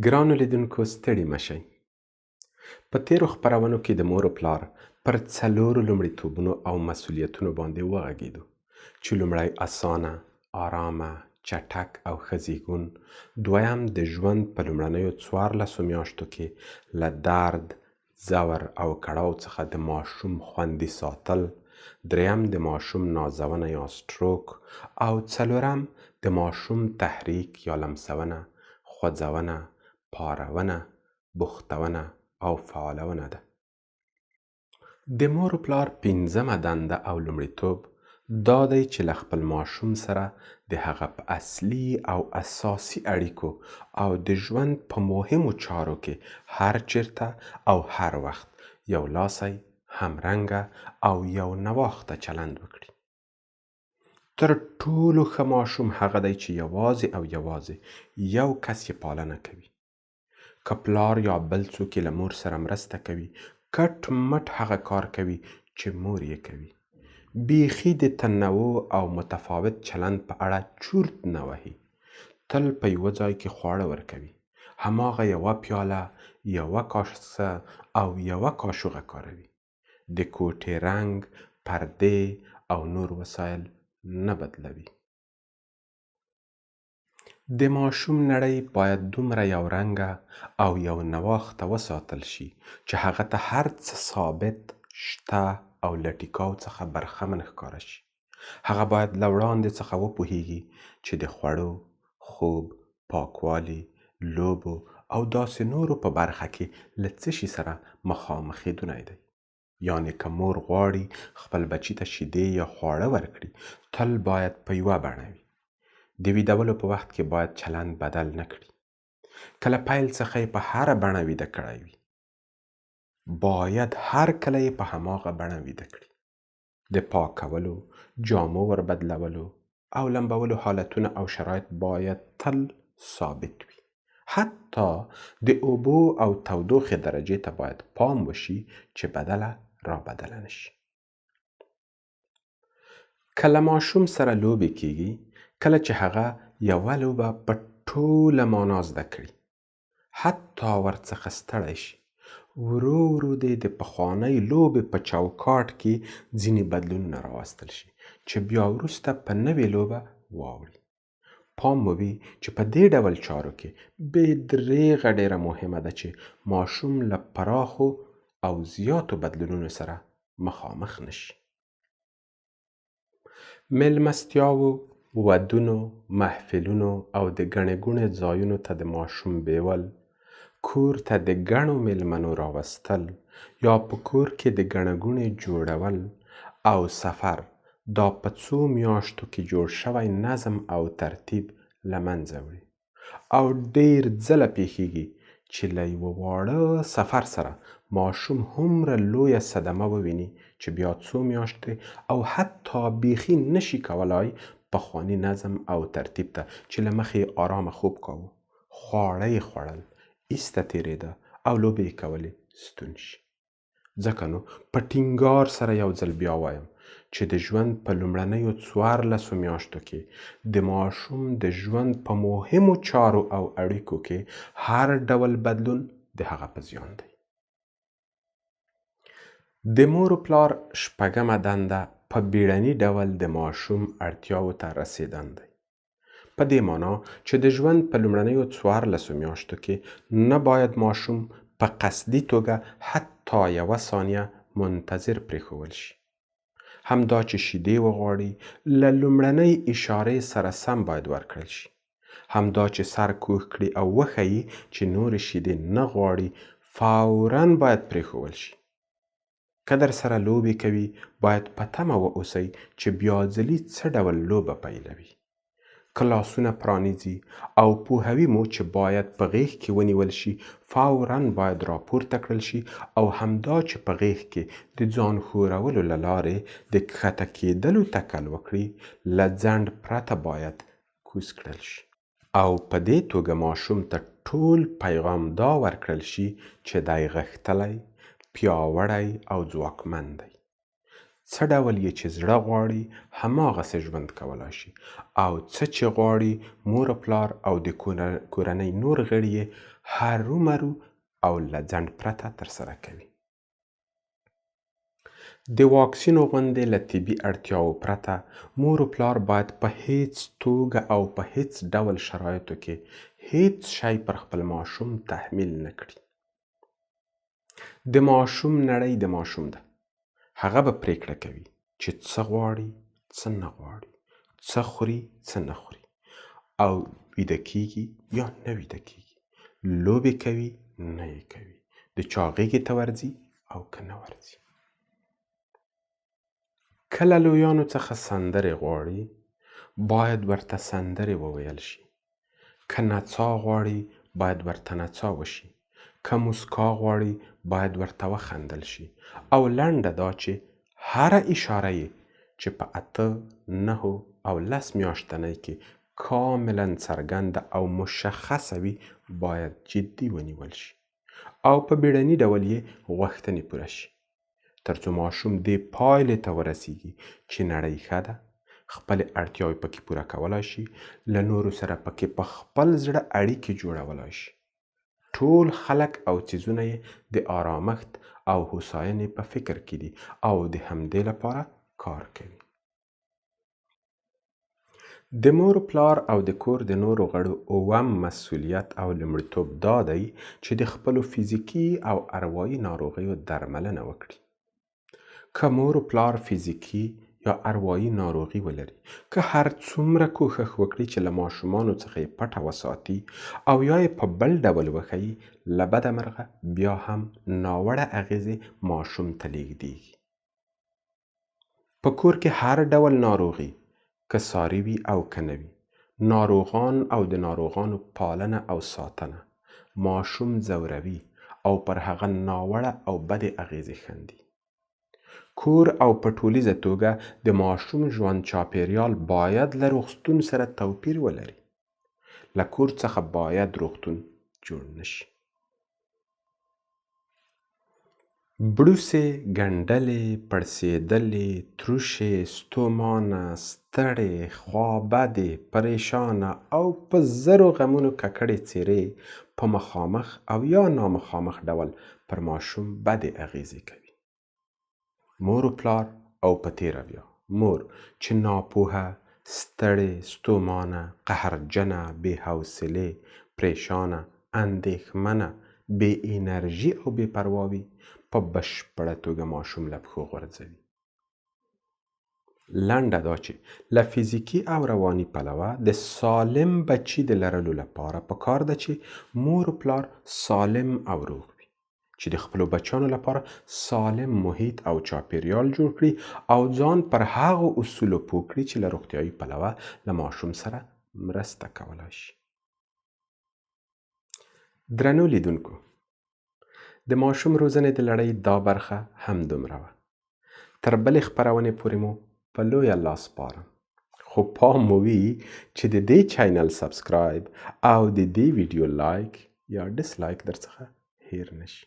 ګرانو لیدونکو ستړي مه شئ. په تېرو خپرونو کې د مور و پلار پر څلورو لومړیتوبونو او مسؤلیتونو باندې وغږېدو چې لومړی اسانه، آرامه، چټک او ښه زیږون، دویم د ژوند په لومړنیو 14 میاشتو کې له درد، ځور او کړاو څخه د ماشوم خوندي ساتل، دریم د ماشوم نازونه یا سټروک او څلورم د ماشوم تحریک یا لمسونه، خوځونه، پارونه، بوختونه او فعالونه ده. د مور و پلار پنځمه دنده او لومړیتوب دا دی چې له خپل ماشوم سره د هغه په اصلي او اساسي اړیکو او د ژوند په مهمو چارو کې هر چېرته او هر وخت یو لاسی، همرنګه او یو نواخته چلند وکړي. تر ټولو ښه ماشوم هغه دی چې یوازې او یوازې یو کس یې پالنه کوي. که پلار یا بل څوک یې له مور سره مرسته کوي، کټ مټ هغه کار کوي چې مور یې کوي. بیخي د تنوع او متفاوت چلند په اړه چورت نه وهي. تل په یوه ځای کې خواړه ورکوي. هماغه یوه پیاله، یوه کاسه او یوه کاشوغه کاروي. د کوټې رنګ، پردې او نور وسایل نه بدلوي. د ماشوم نړۍ باید دومره یو رنګه او یو نواخته وساتل شي چې هغه ته هر څه ثابت، شته او له ټیکاو څخه برخمن ښکاره شي. هغه باید له وړاندې څخه وپوهیږي چې د خوړو، خوب، پاکوالي، لوبو او داسې نورو په برخه کې له څه شي سره مخامخېدونی دی. یعنې که مور غواړي خپل بچي ته شیدې یا خواړه ورکړي، تل باید په یوه بڼه وي. د ویدولو په وخت کې باید چلند بدل نه کړي. که له پیل څخه یې په هره بڼه ویده کړی وي، باید هر کله یې په هماغه بڼه ویده کړي. د پاکولو، جامو ور بدلولو او لمبولو حالتونه او شرایط باید تل ثابت وي. حتی د اوبو او تودوخې درجې ته باید پام وشي چې بدله را بدله نه شي. که له ماشوم سره لوبې کېږي، کله چې هغه یوه لوبه په ټوله مانا زده کړي، حتی ورڅخه ستړی شي، ورو ورو دې د پخوانۍ لوبې په چوکاټ کې ځینې بدلونونه راوستل شي چې بیا وروسته په نوې لوبه واوړي. پام مو وي چې په دې ډول چارو کې بې درېغه ډېره مهمه ده چې ماشوم له پراخو او زیاتو بدلونونو سره مخامخ نه شي. مېلمستیاوو، ودونو، محفلونو او د ګڼې ګوڼې ځایونو ته د ماشوم بیول، کور ته د ګڼو مېلمنو راوستل یا په کور کې د ګڼه ګوڼې جوړول او سفر دا په څو میاشتو کې جوړ شوی نظم او ترتیب له منځه وړي او ډېر ځله پېښېږي چې له یوه واړه سفر سره ماشوم هومره لویه صدمه وویني چې بیا څو میاشتې او حتی بیخي نشي کولای پخواني نظم او ترتیب ته چې له مخې یې آرامه خوب کاوه، خواړه یې خوړل، ایسته تېرېده او لوبې یې کولې ستون شي. ځکه نو په ټینګار سره یو ځل بیا وایم چې د ژوند په لومړنیو 14 میاشتو کې د ماشوم د ژوند په مهمو چارو او اړیکو کې هر ډول بدلون د هغه په زیان دی. د مور و پلار شپږمه دنده په بیړني ډول د ماشوم اړتیاوو ته رسیدن دی. په دې مانا چې د ژوند په لومړنیو 14 میاشتو کې نه باید ماشوم په قصدي توګه حتی یوه ثانیه منتظر پرېښوول شي. همدا چې شیدې وغواړي له لومړنۍ اشارې سره سم باید ورکړل شي. همدا چې سر کوږ کړي او وښيي چې نورې شیدې نه غواړي فوراً باید پرېښوول شي. که درسره لوبې کوي باید په تمه واوسئ چې بیا ځلي څه ډول لوبه پیلوي. که لاسونه پرانیزي او پوهوي مو چې باید په غېږ کې ونیول شي فوراً باید راپورته کړل شي او همدا چې په غېږ کې د ځان ښورولو له لارې د کښته کېدلو تکل وکړي له ځنډ پرته باید کوز کړل شي. او په دې توګه ماشوم ته ټول پیغام دا ورکړل شي چې دی غښتلی، پیاوړی او ځواکمن دی. څه ډول یې چې زړه غواړي هماغسې ژوند کولای شي او څه چې غواړي مور و پلار او د کورنۍ نور غړي یې هرومرو او له ځنډ پرته ترسره کوي. د واکسینو غوندې له طبي اړتیاوو پرته مور و پلار باید په هیڅ توګه او په هیڅ ډول شرایطو کې هیڅ شی پر خپل ماشوم تحمیل نه کړي. د ماشوم نړۍ د ماشوم ده، هغه به پرېکړه کوي چې څه غواړي، څه نه غواړي، څه خوري، څه نه خوري او ویده کیږي یا نه ویده کیږي، لوبې کوي نه یې کوي، د چا غېږې ته ورځي او که نه ورځي. که له لویانو څخه سندرې غواړي، باید ورته سندرې وویل شي. که نڅا غواړي، باید ورته نڅا وشي. که موسکا غواړي، باید ورته وخندل شي. او لنډه دا چې هره اشاره یې چې په 8، 9 او 10 میاشتنۍ کې کاملا څرګنده او مشخصه وي، باید جدي ونیول شي او په بیړني ډول یې غوښتنې پوره شي، ترڅو ماشوم دې پایلې ته ورسیږي چې نړۍ ښه ده، خپلې اړتیاوې پکې پوره کولای شي، له نورو سره پکې په خپل زړه اړیکې جوړولای شي. ټول خلک او څیزونه یې د آرامښت او هوساینې په فکر کې دي او د همدې لپاره کار کوي. د مور پلار او د کور د نورو غړو اووم مسؤلیت او لومړیتوب دا دی چې د خپلو فزیکي او اروایي ناروغیو درملنه وکړي. که مور پلار فزیکي یا اروایي ناروغي ولري، که هر څومره کوښښ وکړي چې له ماشومانو څخه یې پټه وساتي او یا یې په بل ډول وښيي، له بده مرغه بیا هم ناوړه اغېزې ماشوم ته لېږدېږي. په کور کې هر ډول ناروغي، که ساري وي او که نه وي، ناروغان او د ناروغانو پالنه او ساتنه ماشوم ځوروي او پر هغه ناوړه او بدې اغېزې ښندي. کور او په ټولیزه توګه د ماشوم ژوند چاپېریال باید له روغتون سره توپیر ولري. له کور څخه باید روغتون جوړ نه شي. بړوسې، ګنډلې، پړسېدلې، تروشې، ستومانه، ستړې، خوابدې، پریشانه او په زرو غمونو ککړې څېرې په مخامخ او یا نامخامخ ډول پر ماشوم بدې اغېزې کوي. مور و پلار او په تېره بیا مور چې ناپوهه، ستړې، ستومانه، قهرجنه، بې حوصلې، پریشانه، اندېښمنه، بې انرژي او بې پروا وي، په بشپړه توګه ماشوم له پښو غورځوي. لنډه دا چې له فزیکي او رواني پلوه د سالم بچي د لرلو لپاره پکار ده چې مور و پلار سالم او روغ وي، چې د خپلو بچیانو لپاره سالم محیط او چاپېریال جوړ کړي او ځان پر هغو اصولو پوه کړي چې له روغتیایي پلوه له ماشوم سره مرسته کولای شي. درنو لیدونکو، د ماشوم روزنې د لړۍ دا برخه هم دومره وه. تر بلې خپرونې پورې مو په لوی الله سپارم، خو پام مو وي چې د دې چینل subscribe او د دې ویډیو like یا dislike در څخه هیر نشي.